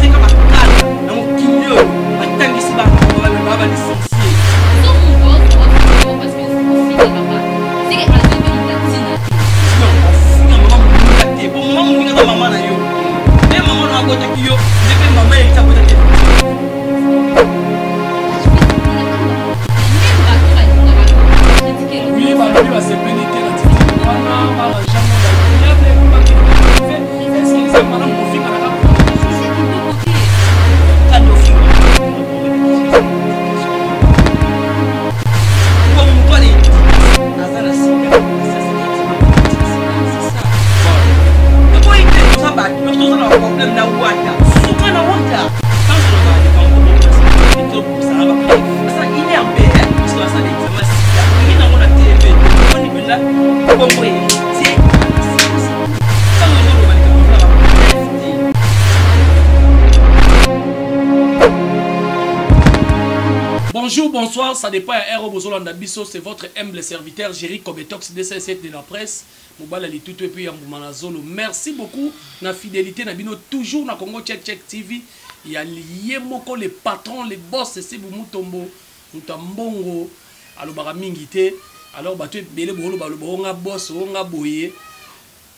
Bateka bakala na mokili oyo batangisi ba ba licencie. Ofinga mama moninga te, po mama moninga aza mama na yo. Nde mama na abotaki yo, nde pe mama Elisa abotaki. Oui, balobi basepeli te na titile wana barange yango ba diable bakende privé. Est-ce que eza malamu kofinga na kaka Kanda ofinga. Po moto ale aza na sida, toboyi te, toza bato, toza na problème na wata, suka na wata. Tango tolobaka likambo tobosana ba aza INRB, parce que asala examen sida, oye nango na TV, omoni mpenza kombo héritier. Ntango ozoloba likambo oza na bapreuve te. Bonjour, bonsoir, ça dépend ya heure bozolanda biso, c'est votre humble serviteur Jerry Kobetox DCC de la presse, mobala litutu et puis ya mbuma na zolo. Merci beaucoup na fidélité na bino toujours na Congo Check Check TV. Ya ye moko le patron, le boss Sebu Mutombo, moto ya mbongo alobaka mingi te. Alors bato ebele boloba loba onga boss, onga boye.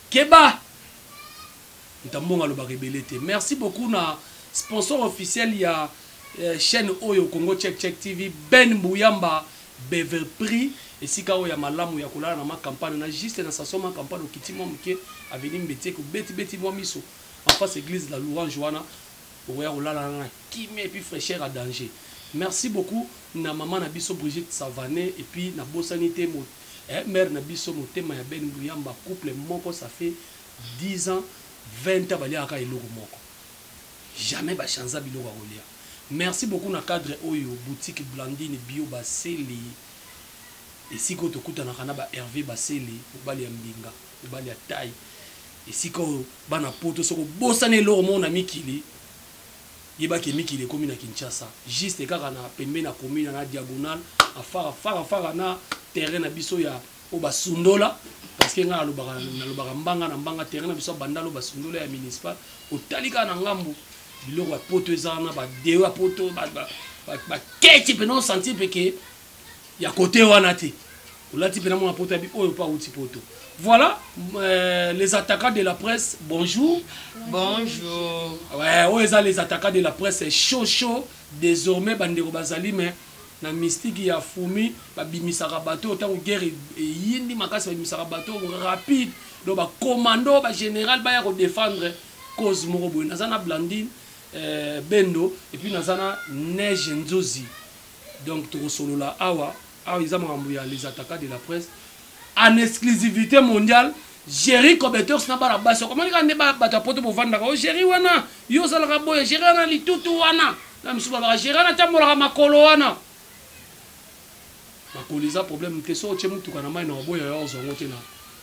Keba! Moto ya mbongo alobaka ebele te. Merci beaucoup na sponsor officiel ya chaîne oyo Congo Check Check TV, Ben Mbuyamba Beverprix, esika oyo ya malamu ya kolala na ma campagne na juste na station ma campagne, okiti mwa moke avenue Mbetieke, obeti beti mwa miso en face église la louange wana, okoya kolala na kimia et puis fraîcheur à danger. Merci beaucoup na maman na biso Brigitte Savané et puis na bosani te mo, mère na biso motema ya Ben Mbuyamba, couple moko ça fait 10 ans 20 ans baliaka eloko moko, jamais ba chanza biloko ya kolia. Merci beaucoup na cadre oyo boutique Blandine Bio Basele, esika oyo tokutanaka na ba Hervé Basele, mobali ya mbinga, mobali ya taille, esika oyo bana poto soki obosani eloko moko na mikili, yebaki mikili ekomi na Kinshasa, juste kaka na pembe na commune na diagonale afara fara fara na terrain na biso ya oyo basundola, parce que nga nalobaka mbanga na mbanga, terrain na biso ya bandalo basundola ya municipal, otali kaka na ngambu biloko ya poto eza wana, ba deo ya poto, baketi pena osentir mpe ke ya kote wana te, olati pena mwana poto yabi oyo pa uti poto. Voilà, les attaquants de la presse, bonjour. Bonjour. Ouais, oyo eza les attaquants de la presse, c'est chaud chaud. Désormais bandeko bazali mais na mystique ya fourmi babimisaka bato ntango guerre eyindi makasi, babimisaka bato rapide, donc ba commando ba général baya ko défendre cause moko boye. Naza na Blandine Bendo et puis naza na Neige Nzuzi. Donc tokosolola awa awa eza makambo ya les attaquants de la presse en exclusivité mondiale. Jerry Kobetox na bana basi okomoni kaka nde bato ya poto bovandaka o Jerry wana yo ozalaka boye, Jerry wana litutu wana na misusu balobaka Jerry wana atambolaka makolo wana. Makolo eza problème te, soki otie mutuka na mai na oboya yo ozwa yango te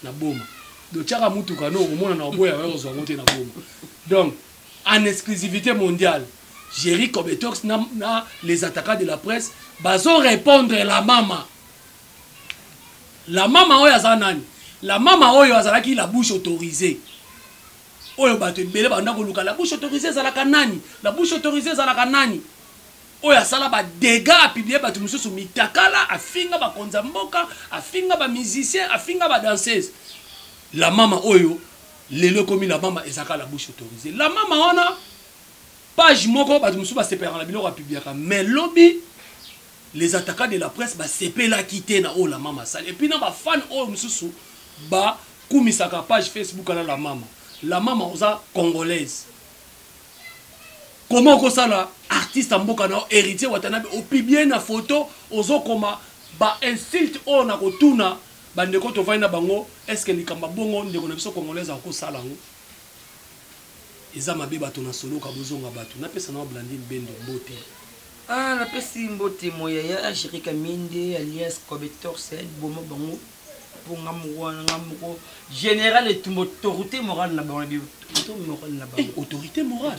na boma. Donc tiaka mutuka no okomona na oboya yo ozwa yango te na boma. Donc en exclusivité mondiale, Jerry Kobetox na les attaquants de la presse bazo répondre la mama. La mama oyo aza nani? La mama oyo azalaki la bouche autorisée. Oyo bato ebele banda koluka la bouche autorisée ezalaka nani? La bouche autorisée ezalaka nani? Oyo asala ba dégâts, a publier bato mosusu mitakala, afinga bakonzi ya mboka, afinga ba musiciens, afinga ba danseuses. La mama oyo lelo ekomi la mama ezalaka la bouche autorisée. La mama wana page moko bato mosusu basepelaka na biloko apubliaka, mais lobi les attaquants de la presse basepelaki te na oyo la mama asali. Et puis na ba fan oyo mosusu bakumisaka page Facebook ala la mama. La mama oza congolaise. Comment okosala artiste ya mboka na yo Héritier Watanabe opublier na photo ozokoma ba insulte oyo na kotuna bandeko tovandi na bango, est-ce que likambo ya bongo ndeko na biso congolaise akosala yango? Eza mabe bato na soloka bozonga bato. Napesa na Blandine Bendo mbote. Ah, napesi mbote moyaya Jerry Kaminde alias Kobetox boma bango po nga moko wana, nga moko général etumba autorité morale na bango, autorité morale na bango. Autorité morale?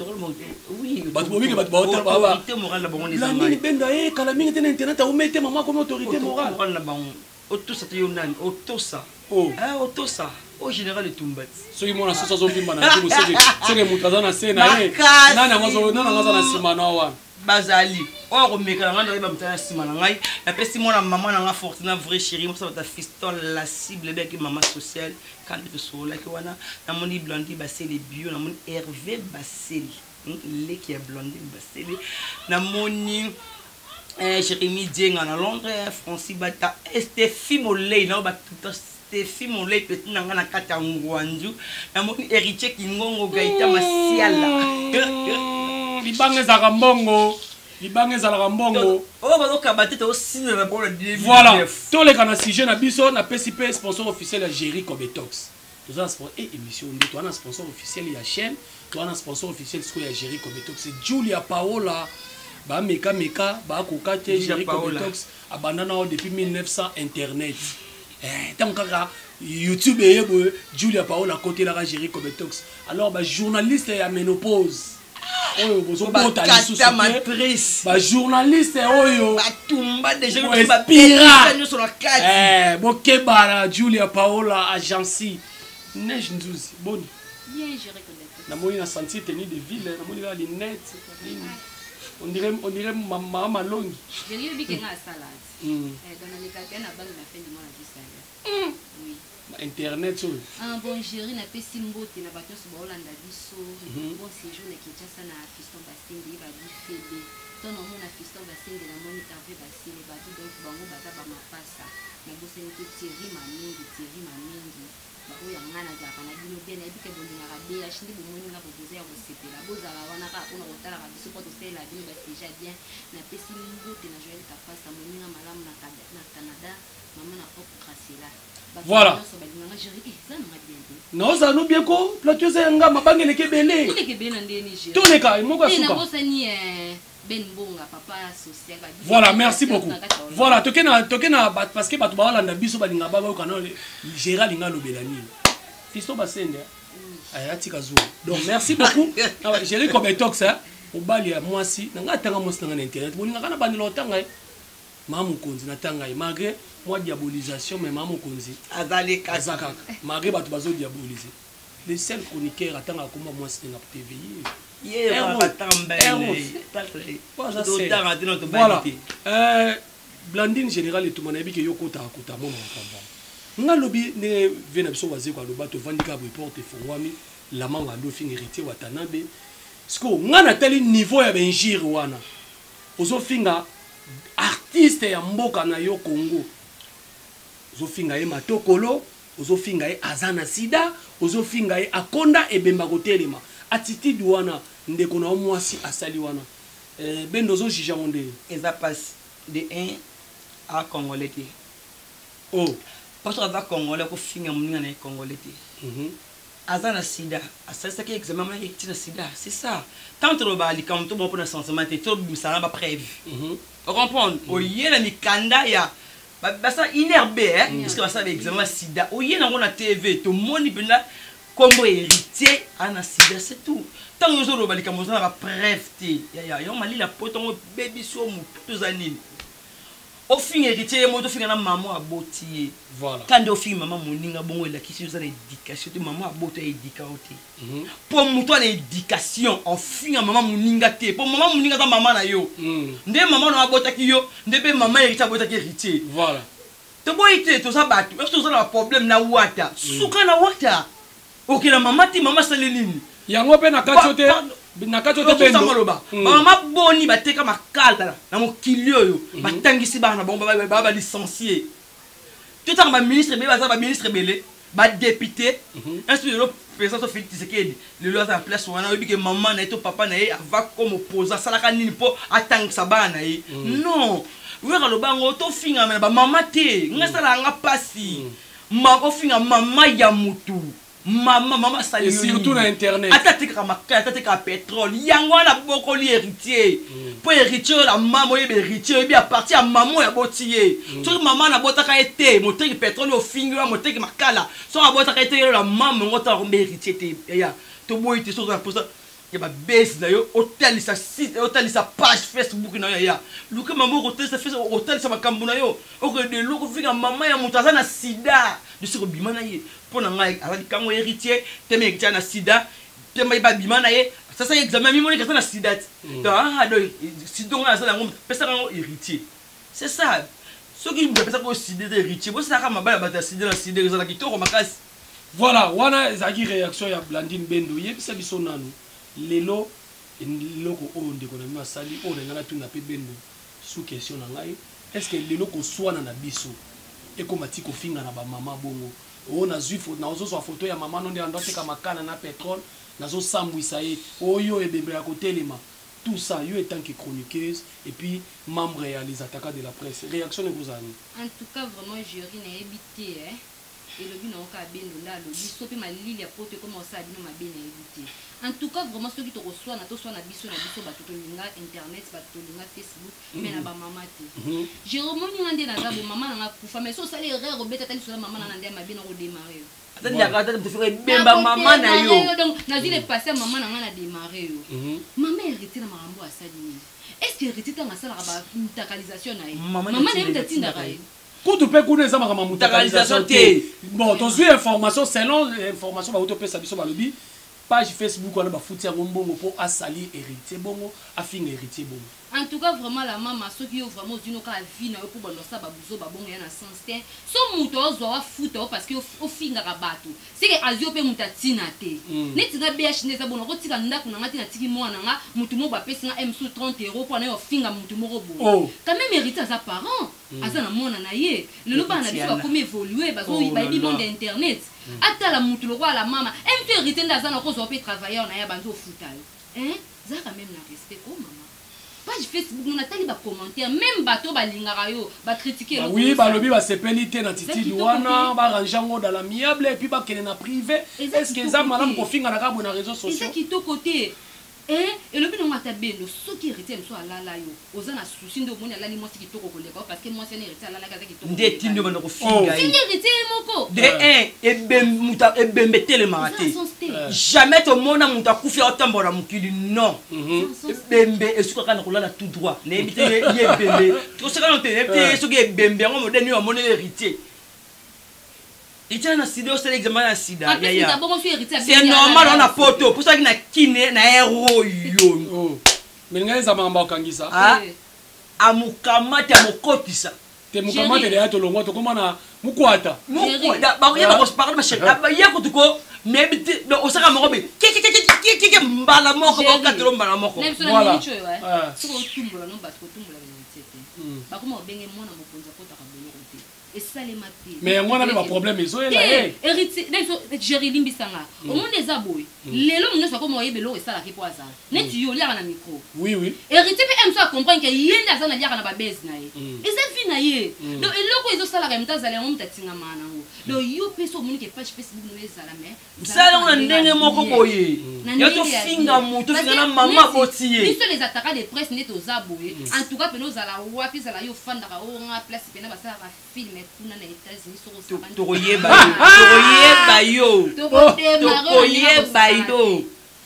Oui, bato bomiki bato baotala ba autorité morale na bango. Blandine Bendo aye kala mingi te na internet, aumete mama akomi autorité morale. Morale na bango. Otosa te yo nani? Otosa. Oh. Eh, otosa. O général etumba ti. Soki mwana soso azovimba na nzubu, soki moto aza na se na ye, Makasi. nani yango aza na nsima na wana? Bazali oyo akomeka na ngai, nayeba moto na nsima na ngai. Napesi mwana mama na nga Fortuna, vrai chéri, mosa bata Fiston la cible, ebeyaki mama sociale kandi tosololaki wana. Namoni Blandi Basele bio, namoni Hervé Basele, leki ya Blandine Basele, namoni Jérémy Dienga na Londres, Francis Bata, Stephi Molei na batuta Stephi Molei, petit na nga na kati ya Ngwanzu, namoni Héritier Kingongo, Gaïta Masiala. Libanga ezalaka mbongo, libanga ezalaka mbongo. Oyo bazokaba te, tozosila na bango na 2009. Voilà, toleka na sujet na biso. Napesi mpe sponsor officiel ya Géri Cobetox. Toza na sponsor émission nde toza na sponsor officiel ya chaîne, toza na sponsor officiel sikoyo ya Géri Cobetox, Julia Paola. Bamekameka, bakoka te. Julia Géri Paola. Cobetox abanda nao depuis 1900 internet. Ntango kaka YouTube eye boye, Julia Paola akotelaka Géri Cobetox. Alors bajournaliste ya ménopause oyo bozobota lisusu Bakata te, matrice. Bajournaliste oyo batumba déjà Bo nyonso, espira. babetisa nyonso na kati. Bokeba na Julia Paola agency. Neige Nzuzi, boni? Bien, je reconnais. Namoni na sentir tenue de ville, namoni kaka lunette nini, on dirait mama Malongi. J'ai eu que nga salade. Donc nalekaka na banque na fin du mois na vie salaire. Oui. Internet oyo. Ah bon, Géri, napesi mbote na bato nyonso baolanda biso. Bon séjour na Kinshasa na Fiston Basende, babi Febe. To namona Fiston Basende, namoni Hervé Basele, bato donc bango baza bamapasa. Nabosani te Thierry Mamengi, Thierry Mamengi. Baoyo ya ngai nazalaka na bino bien, nayebi ke bolingaka BH nde bomoni nga boboza ya kosepela. Bozala wana kaka mpona kotalaka biso mpo tosalela bino basujet bien. Napesi mbote na Joel Kapasa, moninga malamu na Canada, mama na Hope Graciela. Bato nyonso balinganga Géri, eza nanga bien te. Naozala no bien ko plateau eza ya nga, mabanga eleki ebele. Oleka ebele na ndeni, Géri. Toleka moko ya Eh, suka. nabosani Ben Mbonga, papa social. Voilà, merci beaucoup. Voilà, toke na parce que bato baolanda biso balinga bayoka na Géri alinga alobela nini. Fiston Basende atika zuwa. Donc merci beaucoup. Ah, Géri Cobetox, hein, mobali ya mwasi na ngai, atanga mwasi na ngai na internet, bolingaka na bandela otanga ye maa mokonzi, natanga ye malgré mwa diabolisation, mais maa mokonzi azali kaka. Aza kaka malgré bato bazodiaboliser. Le seul chroniqueur atangaka komba mwasi na TV. Ye Héros. batambele. Totanga te na Voilà. tobali te. Blandine, général etuma, nayebi ke yo kotaka kota mona makambo wana. Nga lobi ndenge vie na biso Wazeko aloba, tovandi kaka boye, porte efongwami, lamanga ando ofinga Héritier Watanabe. Siko nga natali niveau ya bainjure wana, ozofinga artiste ya mboka na yo Congo, ozofinga ye matokolo, ozofinga ye aza na sida, ozofinga ye akonda ebemba kotelema. Attitude wana ndeko na yo mwasi asali wana, bendo ozojuge yango ndenge? Eza mpasi. De un, a congolais te. Oh. Parce que aza congolais, kofinga moninga na ye congolais te. Aza na sida, asalisaki examen, amonaki eti na sida, c'est ça. Tant tolobaka likambo to bongo mpona sentiment te, tobimisa na bapreuve. Ocomprendre? Oye na mikanda ya basala INRB, puisque basala baexamen ya sida, oye nango na TV, tomoni mpenza kombo Héritier aza na sida, c'est tout. Ntango ozoloba likambo, oza na bapreuve te. Yaya yango malila po ntango obebi so motu toza nini, ofinga Héritier ye moko, tofinga na mama aboti ye. Ka nde ofingi mama moninga bongo, elakisi oza na éducation te. Mama aboti ya éduquer yo te. Mpo moto ana éducation ofinga mama moninga te, mpo mama moninga aza mama na yo. Nde mama na abotaki yo, nde mpe mama Héritier abotaki Héritier. Toboyi te, toza bato ese toza na baproblème na Wata, suka na Wata okela mama te, mama asali nini? Yango mpe na kati yo te, na kati yo te, bendo. Maloba bamama boni bateka makala na mokili oyo, batangisi bana na bango, baa balicencié. Totanga baministre ebele, baza baministre ebele, badéputé ainsi. Lelo président so Félix Tshisekedi lelo aza na place wana, oyebi ke mama na ye to papa na ye ava comme opposant asalaka nini mpo atangisa bana na ye? Non, weka aloba yango, tofingama na bamama te. Ngai asalaka nga mpasi. Ofinga mama ya mutu, mama, mama asali Et surtout na internet. Ata atekaka makala, ata atekaka pétrole, yango wana bokoli Héritier, mpo Héritier oyo na mama oyebi, Héritier oyebi à partir ya mama oyo aboti ye. Soki mama nabotaka ye te moteki pétrole ofingi wana, moteki makala, soki abotaka ye te, ye na mama yango otala komba Héritier te. Yaya, toboyi te, soki oza na posa. Ya babase na yo, otalisa site, otalisa page Facebook na yo. Yaya, luka mama, okotalisa Facebook, okotalisa makambo na yo. Okende eloko ofinga mama ya moto aza na sida, dosi kobima na ye. Mpo na ngai, aza likango héritier te. Me héritier na sida te, mai babima na ye, sasa examen mimoniki aza na sida te. Donc ah, donc sida ngai aza yango, pesaka yango héritier, c'est ça. Soki moto apesaka oyo sida eza héritier, bosalaka mabala bato ya sida na sida, ezala kitoko makasi. Voilà, wana ezalaki réaction ya Blandine Bendo. Yebisa biso nanu lelo eloko oyo ndeko na bino asali oyo na ngai natuna mpe Bendo sous question na ngai: est ce que lelo koswana na biso ekóma ti kofinga na bamama bongo? Oyo nazwi, nazozwa foto ya mama no nde ando ateka makala na pétrole, nazosambwisa ye, oyo ebembe ya kotelema, tout ça. Yo, étant que chroniqueuse et puis membre ya Les Attaquants de la Presse, réaction ekozala nini? En tout cas, vraiment, jury, nayebi te, eh. Elobi nango kaka Bendo nde alobi so mpe malili ya poto ekoma kosala bino mabe, nayebi te. En tout cas, vraiment, soki tokoswana, toswana biso na biso, bato tolinga internet, bato tolinga Facebook, mais na bamama te. Jérôme, nga nde naza bo, mama nanga kufa, mais so osali erreur, obeta ata lisola mama nanga nde ya mabe, na kodémarrer yo. Atandaka ata moto soki ebemba mama na yo. Donc nazwi le passé ya mama na nga, na démarrer yo. Mama Héritier na makambo asali nini? Est ce que Héritier, ntango asalaka bamutakalisation na ye, mama na ye moto atindaka ye? Kutu mpe kuna eza makambo ya mutakalisation te. Bon, tozwi information, selon information bauti opesa biso, balobi page Facebook wana bafuti yango mbongo mpo asali Héritier bongo, afinga Héritier bongo. En tout cas, vraiment, la mama, soki yo vraiment ozwi noka vie na yo mpo bando osala babuzo babongo ya na sens te, so moto ozwa wafuta yo parce que ofingaka bato, seke azwi yo mpe moto atina te. Neti nga bh nde eza bona kotika ndako na nga te, natiki mwana na nga, motu moko bapesi nga m su 30 euro mpo na yo ofinga motu moko boye. Quand même, Héritier aza parent, aza na mwana na ye. Lelo bana na biso bakomi évolue, bayebi monde ya internet. Atala motu lokola la mama m to Héritier nde aza na kozwa mpe travailleur na ye, abanzi ofuta yo. Zalaka même na respect ko mama. Page Facebook no, natali bacommentaire, même bato balingaka yo bacritiquer. Oui, balobi basepeli te na attitude wana, barange yango dans l'amiable et puis bakende na privé. Est ce que eza malamu kofinga na kaka boye na réseaux sociaux? Eza kitoko te. Elobi nango ata Bendo, soki Héritier mosu alala yo, oza na souci nde omoni alali mwasi kitoko koleka yo, parce que mwasi wana Héritier alalaki aza kitoko. Nde etindi yo banda kofinga. Ye Héritier ye moko. De un, moto ebembe etelemaka te. Jamais tomona moto akufi aotambola na mokili, non. Ebembe esukaka na kolala tout droit. Nayebi te ye ebembe tosakana te, nayebi te ye soki ebembe yango modèle oyo amoni Héritier, Héritier na sida, osala examen na sida, yaya, c'est normal. Wana poto mpo soki na kine na ere oyo. Mais ngai eza makambo akangisa. Amukamati, amokotisa. Te, mukamate deya, tolongwa, tokóma na mukwata. Ye kutu ko nayebi te, osaka moko be kekekekeke mbala moko, bakatelo mbala moko. Voilà, soki otumbola no bato, kotumbola Héritier te, bakoma obenge mwana mokonzi akotaka boloko te, esalema te. Mais yango wana mpe baproblème ezoyela ye. Héritier, Géri, limbisanga, omoni eza boye, lelo mo nyonso akoma oyeba eloko esalaki mpo azala neti yo oliaka na micro. oui oui Héritier mpe mosu acomprendre ke ye nde aza naliaka na babese na ye, eza vie na ye. Donc eloko ezosalaka ye moto azala yango, moto atingamaka nango. Donc yo mpe so omoni ke page Facebook no ezala, mais sala yango na ndenge moko boye, yo tofinga moto, ofinga na mama boti ye. Biso Les Attaquants de Presse nde toza boye. En tout cas, pene ozala wapi, ezala yo ofandaka onga place pena basalaka film kuna na États-Unis, soko tokoyeba yo, tokoyeba yo, tokoyeba yo.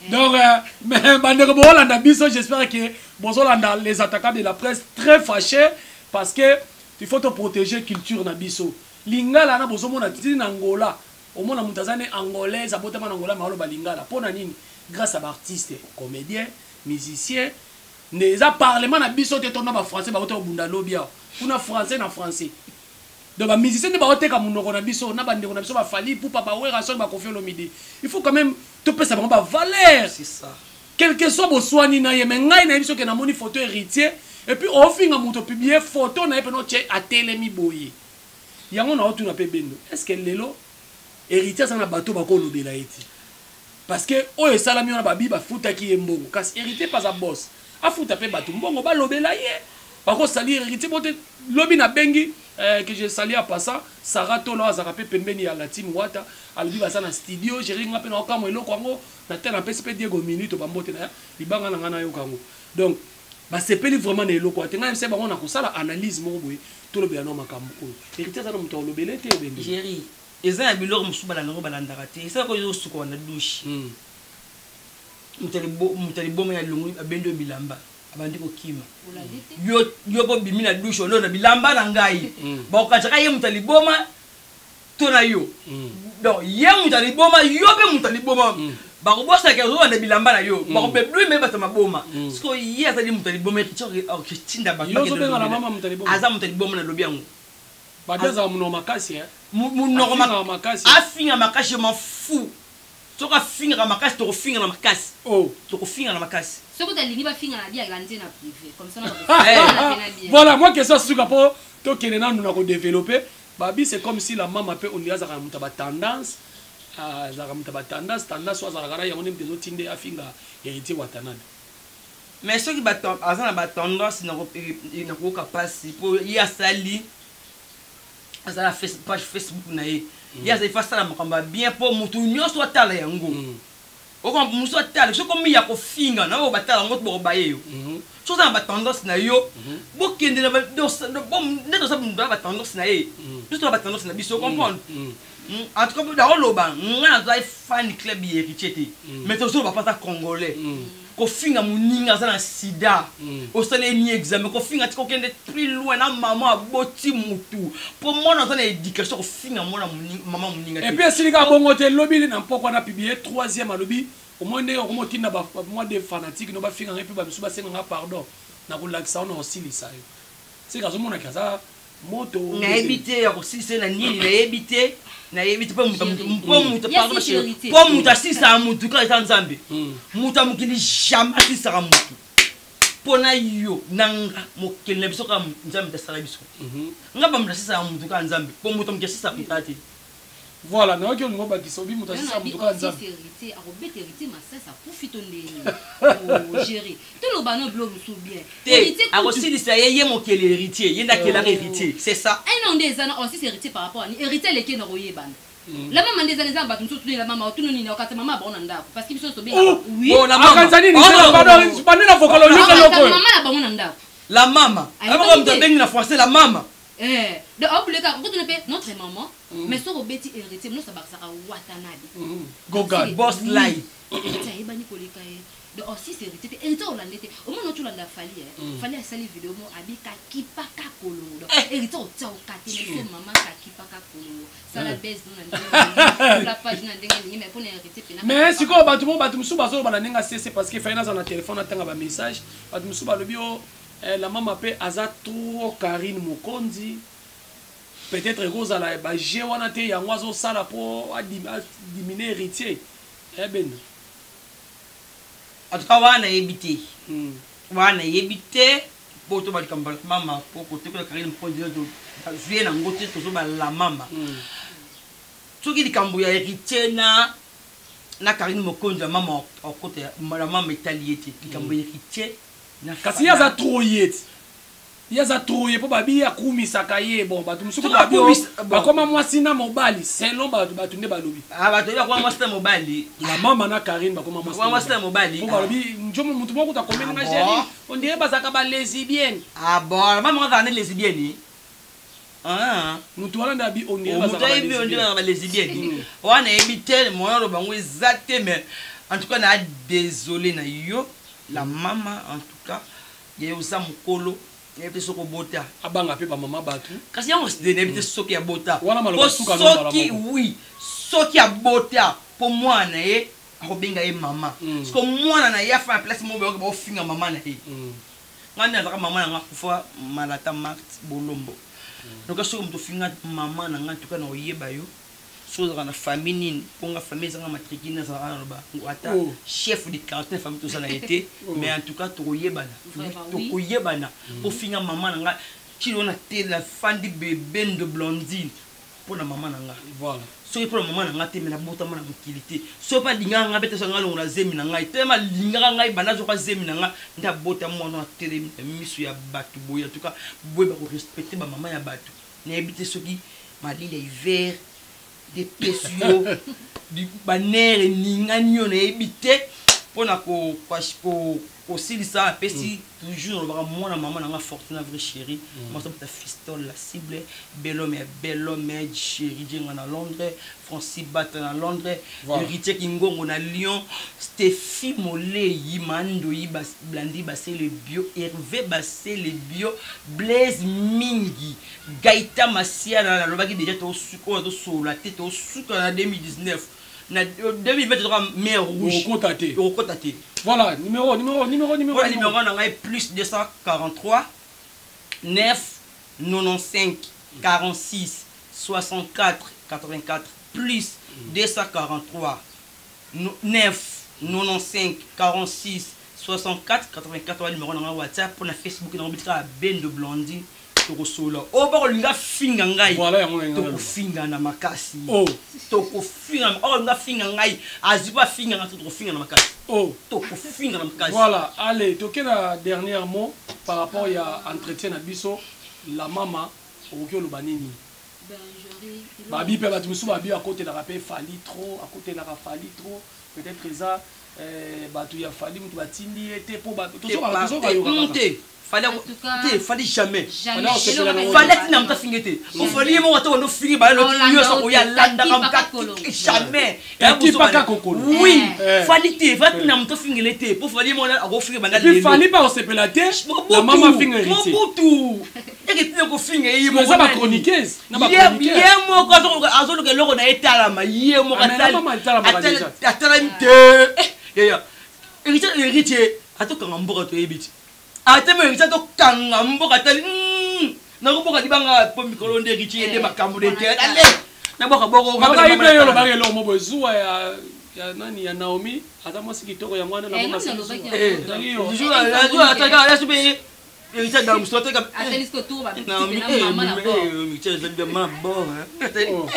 Donc mais bandeko boolanda biso, j'espère que bozolanda Les Attaquants de la Presse très fâché, parce que il faut te protéger culture na biso lingala. Na bozomona titi na Angola, omona moto aza ne angolaise, abotama na Angola, ma aloba lingala. Mpo na nini? Grâce à baartiste, comédien, musicien. Nde eza parlement na biso te, tona bafrançais bauta kobunda lobi awa kuna, français na français. Donc bamusicien nde baoteka monoko na biso na bandeko na biso, baFally Ipupa, baWerrason, baKoffi Olomide. Il faut quand même topesa bango bavaleur. C'est ça. Quel que soit boswani na ye, mais ngai nayebi soki namoni photo Héritier et puis ofinga moto, publie photo na ye mpena otie atelemi boye, yango na otuna mpe Bendo: est ce que lelo Héritier aza na bato bakolobela ye ti? Parce que oyo esalami wana, babi bafutaki ye mbongo, kasi Héritier mpe aza boss, afuta mpe bato mbongo balobela ye, bakosalir Héritier bo te. Lobi nabengi que je salue en passant, Sara Tolo, azalaka mpe pembeni ya Latime Wata, alobi baza na studio. Géri, nga mpe naokamwa eloko yango na te, napesi mpe Diego Minute bambote na libanga na ngai, nayoka yango. Donc basepeli vraiment na eloko wana te. Ngai yebisa bango na kosala analyse moko boye, tolobela no makambo oyo. Héritier aza na moto akolobela te, obende. Géri, eza na biloko mosusu balanda yango, balandaka te, esalaka oyo osukola na douche. Moto ya liboma ya longoli abendi yo bilamba, abandi kokima. Yo yo mpo obimi na douche, ondo na bilamba na ngai. Bakokanisaka ye moto ya liboma to na yo. Donc ye moto ya liboma, yo mpe moto ya liboma. Bakobosaka ozolanda bilamba na yo, bakobeblu me bato maboma. Sikoyo ye azali moto ya liboma, akotinda bato. Yo ozobenga na mama moto ya liboma? Aza moto ya liboma, nalobi yango. Babi azala monoko makasi, eh? Monoko Afingaka makasi. Afinga makasi, je m'en fous. Soki afingaka makasi, tokofinga na makasi. Oh. Tokofinga na makasi. Soki otalingi bafinga na bien, alandi na privé comme ça na bien. Voilà, moi, question suka po tokende nanu na kodévelopper. Babi, c'est comme si la mama mpe ondi azalaka na moto ya batendance, azalaka moto ya batendance, tendance oyo azalaka na yango nde moto ezotinde afinga Héritier Watanabe. Mais soki aza na batendance, nakoyoka mpasi mpo ye asali, aza na page Facebook na ye. Ye azali fa asala makambo ya bien mpo motu nyonso atala yango. Okompa mosu atala, soki omi ya kofinga na oyo batala yango, bokobaye yo. Soki oza na batendance na yo, bokende na nde toza na batendance na ye, biso toza batendance na biso, comprendre. En tout cas, nakoloba, nga nazali fan club ya Héritier te, mais tozoloba mpo aza Congolais. Kofinga moninga aza na sida, osala ni examen, kofinga tika okende plus loin na mama aboti mutu, mpo mwana aza na éducation, kofinga mwana mama moninga te. Et puis esili kaka bongo te. Lobi na mpoko wana publie troisième, alobi omoi ndenge okoma otinda mwa de fanatique no bafinga ngai mpe bamisu basenganga pardon, na kolakisa wana osilisa yo seke azomonaki aza moto. Nayebi te ya kosilisa ye na nini, nayebi te, nayebi te. Mpo moto, pardon, mpo moto asilisaka motu kaka eza Nzambe. Moto ya mokili jamais asilisaka motu. Mpo na yo na nga, mokili na biso kaka Nzambe tasala biso. Nga bamoto asilisaka motu kaka Nzambe, mpo moto ya mokili asilisaka motu te. Voilà, nayoki olingo obakisa, obi moto asisa moto kaka Nzambe. Héritier akobeta Héritier masasi, akufi to ndenge? Géri, toloba no bilo mosusu bien. Te, akosilisa ye, ye mokeli Héritier, ye nde akelaka Héritier, c'est ça. Un nde eza na osisi Héritier par rapport ani Héritier aleki na koyebana. La mama nde eza na bato mosusu tuni la mama, otuni nini, okata mama bango na ndako, parce que biso nyonso tobengaka, oui. Akanisa nini? Bande na vocal, oyoka eloko oyo. Mama na bango na ndako. La mama aboko moto abengi na français la mama. Donc aobuleka okotuna mpe notre maman, mais soki obeti Héritier nyonso abakisaka Watanabe. Gogan. Boss line. Héritier ayebani koleka ye. Donc osisi Héritier te, Héritier olande te, omona oti olanda Fally. Fally asali video mo abi kakipaka kolongo, donc Héritier otia okate so mama kakipaka kolongo, sala base no na ndenge la page na ndenge alingi, mais mpona Héritier pena. Mais sikoyo bato mo, bato mosusu bazoloba na ndenge asese, parce que Fally naza na telefone, atanga bamessage. Bato mosusu balobi o la mama mpe aza trop Karine Mokonzi, peut-être ekozala baje wana te, yango azosala mpo adiminuer Héritier ebenda. En tout cas, wana nayebi te, wana nayebi te, mpo to balikambo mama, mpo kotekola Karine Mokonzi bazwi ye nango te. Tozobala mama soki likambo ya Héritier na Karine Mokonzi ya mama okota ya mama etali ye te, likambo ya Héritier. Kasi ye aza trop, ye ti ye aza trop ye, mpo babi ye akumisaka ye. Bon, bato mosusu babi bakoma mwasi na mobali, selon bato, bato nde balobi. Bato bakoma mwasi na mobali. La mama na Karine bakoma mwasi na mobali. Mpo balobi nzomo motu moko kuta akomeli nga: "Géri, on dirait bazalaka balesbienne." Ah bon, la mama azala nde lesbienne? Motu wana nde abi on dirait. Moto ayebi on dirait bazalaka balesbienne wana, yebi te, moyen oloba yango eza te. Mais en tout cas, na désolé na yo la mama. En tout cas, ye oza mokolo, nayebi te soki obota. Abanga mpe bamama bato. Kasi yango nayebi te soki abota. Wana maloba suka. Soki oui, soki abota, mpo mwana na ye akobenga ye mama, parce que mwana na ye afa na place moko bayoki baofinga mama na ye. Ngai nde nazalaka, mama na nga akufa, Malata Mart Bolombo. Donc soki moto ofinga mama na ngai, tuka na oyeba yo soki ozalaka na famille nini, mpo nga famille ezanga matricule, nazalaka naloba ata chef de quartier na famille toza na ye te. Mais en tout cas, tokoyebana, tokoyebana. Mpo finga mama na nga kilo wana te, nafandi bebendo Blandine mpo na mama na nga. Soki mpo na mama na nga te, me nabotama na mokili te. Soki mpe alingaka ngai mpe te, soki ngai longola zemi na ngai telema, alingaka ngai banda azoka zemi na ngai nde abota mwana atelemi na miso ya bato boye. En tout cas, boye bakorespecte bamama ya bato. Nayebi te soki malili ya hiver nde epesi yo banere eningani yo, nayebi te. Mpona kosilisa, apesi toujours, nalobaka mwana mama na nga Fortuna, vrai chéri, mwasi bata Fistol, la cible, belhomme ya belhomme, chéri Jenga na Londres, Francis Bata na Londres, Héritier Kingongo na Lyon, Stéphi Moleyi Mandoi, Blandi Basele Bio, Hervé Basele Bio, Blaise Mingi, Gaïta Masiana. Nalobaki déjà, tosuka oyo, tosolola te, tosuka na 2019, na 2020 toka mer rouge. Okota te. Okota te. Voilà, numéro, numéro, numéro, numéro. Voilà, numéro na ngai: plus 243 9 95 46 64 84, plus 243 9 95 46 64 84. Wa numéro na ngai WhatsApp. Mpona Facebook nango bitika Bendo Blandi. Tokosolola oyo bakolinga finga ngai. Voilà, yango na ngai. Tokofinga na makasi. Oh. Tokofinga oyo olinga finga ngai, azwi mpo afinga ngai, tokofinga na makasi. Oh. Tokofinga na makasi. Voilà, allez, toke na dernier mot par rapport ya entretien na biso. La mama, okoki oloba nini? Ben, j'aurais Babi mpe bato mosusu babi akotelaka mpe Fally trop, akotelaka Fally trop. Peut-être eza bato ya Fally moto batindi ye te, mpo tozokayoka kaka. Te, Fally. En tout cas, te, Fally jamais. Jamais. Fally Eloko Fally atinda moto afinge te. Ofali ye moko ata wando ofingi bayalo Olanda nyonso o te, koya alandaka. Kakipaka kolo. Jamais. Kakipaka kokolo. Oui. Eh. Fally te, Fally atinda moto afingele te, mpo Fally ye moko akofinga banda Et puis lelo. Fally mpe akosepela te la mama afinga Héritier. Mobutu eke tina kofinga ye moko Eza nani? bachroniqueuse na Ye bachroniqueur. ye moko azoluka eloko na ye etalama ye moko. Ah, mais la mama etalamaka déjà. Atalami te. Eh, yaya Héritier, Héritier atokanga mboka, toyebi ti atemi. Héritier atokanga mboka, atali nakoboka libanga po mikolo nde Héritier ye nde makambo de te. Ale naboka boko. Ngai mpe yo olobaki eloko mo boye, zuwa ya nani, ya Naomi, ata mwasi kitoko yango wana. Eh, Na ngai nalobaki Eh, yango. Ezalaki yo. Héritier dans mosusu ateka. Atali siko tour Naomi, bapeti na mama na bord. Oh.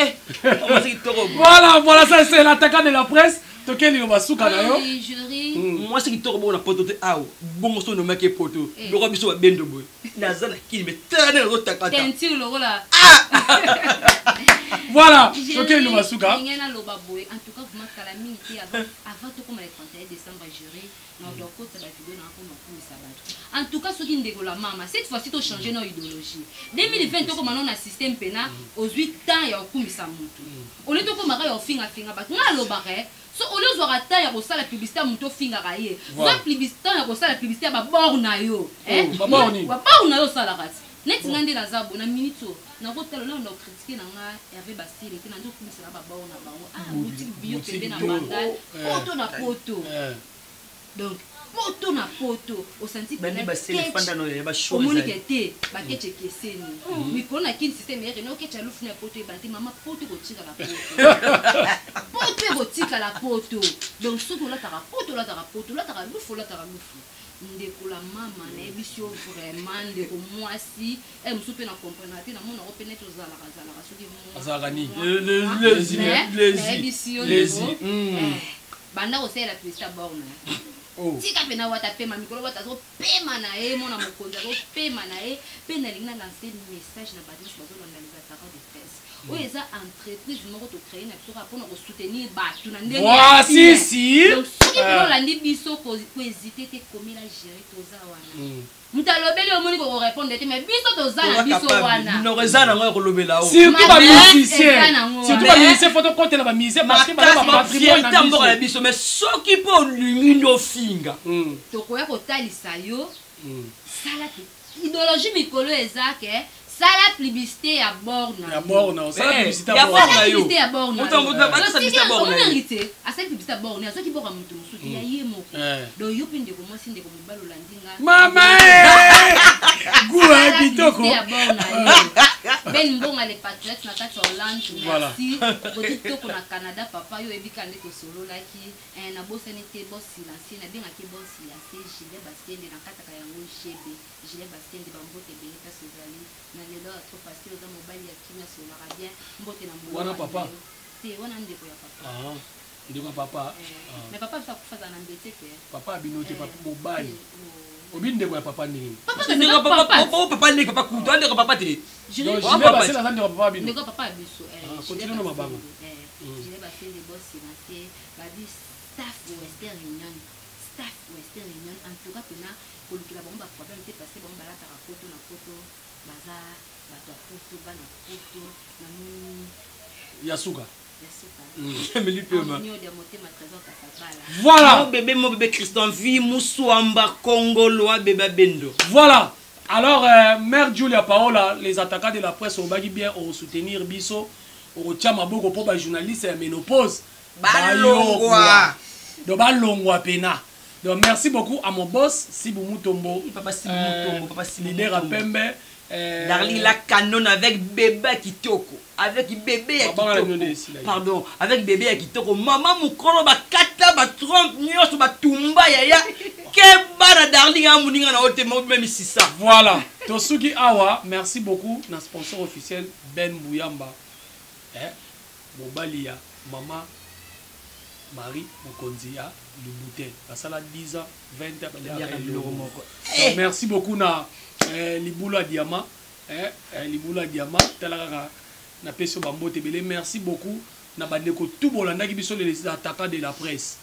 Mwasi kitoko. Voilà, ça c'est l'attaquant de la presse. Tokei liloba suka na yo. Oui, jury. Mwasi kitoko bongo na poto te awa bongo so onomaki poto. Eh. Loko biso babendo boye, naza na kini me tala nde nazotakata. Teinture lokola. Voilà, tokei liloba suka. Ndenge naloba boye, en tout cas vraiment kala mingi te, avant tokóma le 31 décembre, jury na okota bavideo na mpona okumisa bato. En tout cas soki ndeko la mama, cette fois-ci tochange na idéologie. 2020 tokóma nano na système mpena ozwi temps ya kokumisa motu, olie tokomaka ya ofingafinga bato. Nga alobaka e so olie ozwaka temps ya kosala publicité ya motu ofingaka ye, zwa publicité ya kosala publicité ya babord na yo. Eh? Oh, babord nini? Babord na yo osalaka ti neti nga nde naza bo na minute oyo nakotala nano na ocritiquer na nga Hervé Basile te, na nde okumisaka babord na bango. Ah, boutique bio Boutique pembe na bio. Bandal. Eh. Poto na poto. Eh. Donc poto na poto osanti Bandi basele fanda no ya bashow. Omoni ke te baketch ekeseni mikolo na kini, système ere no oketch alufu na poto ebana te. Mama, poto ekotikala poto, poto ekotikala poto. Donc soki olataka poto, olataka poto, olataka lufu, olataka lufu. Ndeko la mama, nayebisi yo vraiment, ndeko mwasi e mosusu mpe na comprendre te, namonako mpe neti ozalaka azalaka soki Azalaka nini? Lezi. Nayebisi yo, Lezi. ndeko, eh, banda kosalela publicité ya borne. Oh. Tika mpe na wata pema mikolo, wata azopema na ye, mwana mokonzi azopema na ye mpe. Nalingi na lance message na bato nyonso bazolanda les attaquants de presse. Oyo eza entreprise moko tocréer na biso kaka mpona kosoutenir bato na ndenge ya Voici bien. si. Donc soki Ah. bino olandi biso, kohésiter te, komela gérer, toza wana. Moto alobeli, omoni kokorépondre te, mais biso toza na biso wana. Minoko eza nango ya kolobela o. Surtout Mabe, bamusicien. eza nango Surtout wana. bamusicien, faut tokotela bamusicien parce que baza bapatrimoine fierté na mboka na biso. biso, mais soki mpo olingi nde ofinga, Tokoya kotalisa yo. Sala idéologie mikolo eza ke sala publicité ya bord na Ya yo. bord na osala Eh, publicité ya ya bord. bord na Asala yo. publicité ya bord na Moto yo. moto balasa publicité ya bord na ye. Omonangi te asali publicité ya bord na ye, azwaki bord ya moto mosusu te, ya ye moko. Eh. Donc yo mpe ndeko mwasi, ndeko mobali olandi nga, Mama, eh! Goût sala ya kitoko. publicité ya bord na yo. Ben Mbonga le patriote na kati ya Hollande. Voilà. Merci Godi Toko na Canada. Papa, yo oyebi ka nde tosololaki. Eh, nabosani te bo silencieux, nabengaki bo silencieux Gilet Baskende, nakataka yango gb Gilet Baskende. Bambote ebele place ozali na lelo ya trop facile, oza mobali ya kimia, asololaka bien. Mbote na molongo Wana na papa? yo. Te, wana ndeko ya papa. Ah, ndeko ya papa. Eh, Ah. mais papa biso akufa, azala na mbete te. Papa abino te, papa mobali. Eh, oh. Obi ndeko ya papa ndenge nini? Papa Ndeko aza papa. papa. O papa ndeko papa kutu ndeko papa te. Jules- Donc Wa Gilet papa. Basele aza ndeko ya papa bino. Ndeko ya papa ya biso, eh, Ah, Gilet continue na mabanga. Basende, eh, Gilet Basende bo silencieux, babi staff Western Union. Staff Western Union en tout cas pena kolukela bango ba problème te parce que bango balataka poto na poto baza bato ya poto bana poto namoni ya suka. Ya suka. Emeli pema. Harmonie ya motema Trésor Kasabala. Voilà. Mon bébé, mon bébé Christian vie Muswamba Kongolo bébé Bendo. Voilà. Alors mère Julia Paola, les attaquants de la presse obaki bien au soutenir biso okotia maboko mpo ba journaliste ya ménopause Balongwa. Donc balongwa pena. Donc merci beaucoup à mon boss Sibu Mutombo. Papa Sibu Mutombo, Papa Sibu leader à Mutombo. Pembe. Darling la canon avec bébé Kitoko, avec bébé ya Babanga Kitoko. la nionde esila ye. Pardon, avec bébé ya Kitoko. Maman mukolo ba kata ba trompe nyonso ba tumba yaya. Keba na Darling amuninga na ote mo même si ça. Voilà. Tosuki awa, merci beaucoup na sponsor officiel Ben Bouyamba. Mobali ya mama Marie Mokonzi ya Lubute. Basala 10 ans, 20 ans, Baliaka baliaka biloko eloko moko. Donc, merci beaucoup na Libulu ya Diamant. Libulu ya Diamant, tala kaka na peso ba mbote ebele. Merci beaucoup na bandeko tout bolandaki biso les attaquants de la presse.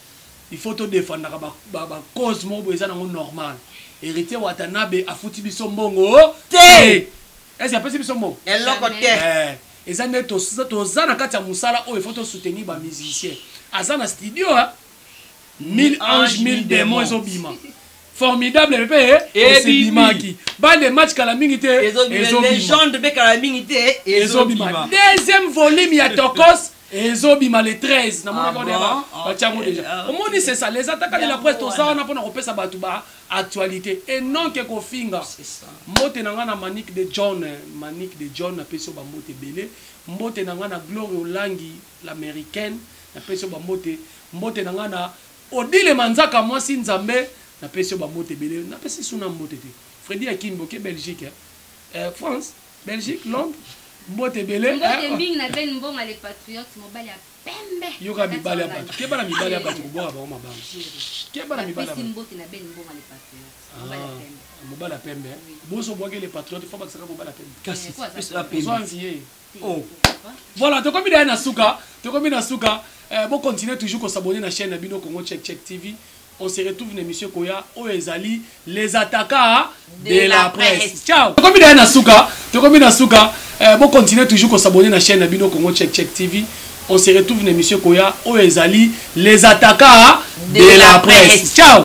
Il faut to défendre ba cause moko boye eza nango normal. Héritier Watanabe afuti biso mbongo Te. Est-ce apesi biso mbongo? Eloko te. Eza nde toza na kati ya mosala oyo il faut to soutenir ba musicien. Aza na studio, hein? 1000 anges, 1000 démons ezobima. Formidable pe, Ebimi. ebimaki. Ba les match kala mingi te, Ezobima. ezobima. Légende pe kala mingi te, Ezobima. ezobima. Deuxième volume ya Tokos, ezobima le 13. Na Ah mona bon? ba batiango Ok. déjà. Ah, ok. Omoni c'est ça, les attaquants de la presse Yango toza wana. wana mpona kopesa bato ba actualité et non ke kofinga. C'est ça. Mbote na nga na Manique de John, Manique de John napesi yo ba mbote ebele. Mbote na nga na Gloria Olangi l'américaine, napesi yo ba mbote. Mbote na nga na Odile Manzaka mwasi Nzambe, napesi yo ba mbote ebele. Napesi suna mbote te. Freddy Akimbo ke Belgique, hein. France, Belgique, Londres, mbote ebele, Mbote hein. mingi na Ben Mbonga les patriotes mobali ya pembe. Yoka mibali ya bato. Keba na mibali ya bato kobwaka bango mabanga. Keba na mibali ya Napesi bato. mbote na Ben Mbonga les patriotes. Mobali ya Ah, pembe. mobali ya pembe, hein. Oui. Boso bwaki les patriotes, faut bakisaka mobali ya pembe. Kasi, Eh, quoi, ça, pesa la c'est- pembe. Ozo envier. Te, Oh. pourquoi pas? Voilà, tokomi d'ailleurs na suka, tokomi na suka. Bon, continuez toujours à s'abonner à la chaîne Bino Congo Check Check TV. On se retrouve dans l'émission Koya Oezali, les attaquants de la presse. Ciao. Tokomi d'ailleurs na suka, tokomi na suka. Bon, continuez toujours à s'abonner à la chaîne Bino Congo Check Check TV. On se retrouve dans l'émission Koya Oezali, les attaquants de la presse. Ciao.